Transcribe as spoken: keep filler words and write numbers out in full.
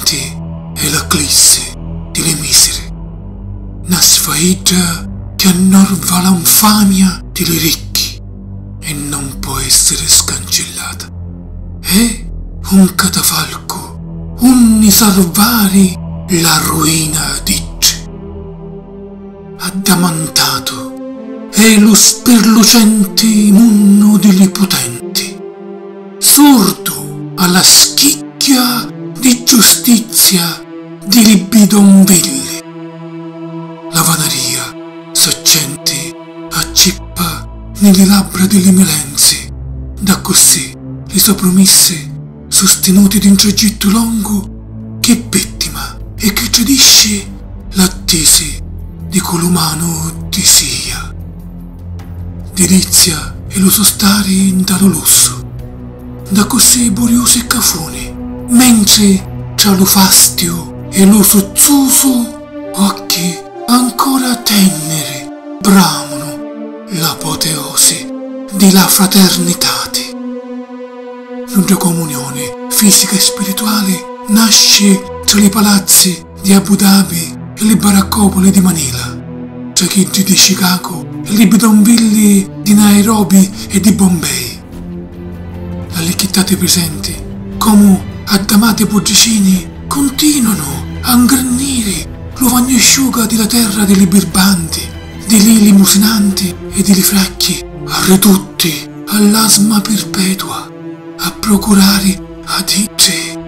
Sfaiddi è la clissi di li misiri, na sfaidda chi annorva la nfamia di li ricchi e non pò essiri scancillata. È un catafalcu unni sarvari la ruina d'iddi. Addamantatu è lu spirlucenti munnu di li putenti, surdu a la schicchia di giustizia di li bidonvilli. La vanaria s'accenti a cippa ni li labbra di li milenzi, d'accussì li so prumissi sustinuti di un tragittu longu chi vittima e chi tradisci l'attisi di cu l'umanu disìa. Dilizia è lu so stari nta lu lussu, d'accussì buriusi e cafuni, mentri tra lu fastiu e lu suzzusu occhi ancora tenniri bramunu l'apoteosi di la fraternitati. Nudda comunioni fisica e spirituali nasci tra li palazzi di Abu Dhabi e li baraccopoli di Manila, tra chiddi di Chicago e li bidonvilli di Nairobi e di Bombay. L'allicchittati prisenti, comu addamati puddicini, cuntinuanu a ngranniri lu vagnu sciuga di la terra di li birbandi, di li limusinanti e di li fracchi, arritutti a l'asma pirpetua, a procurari ad iddi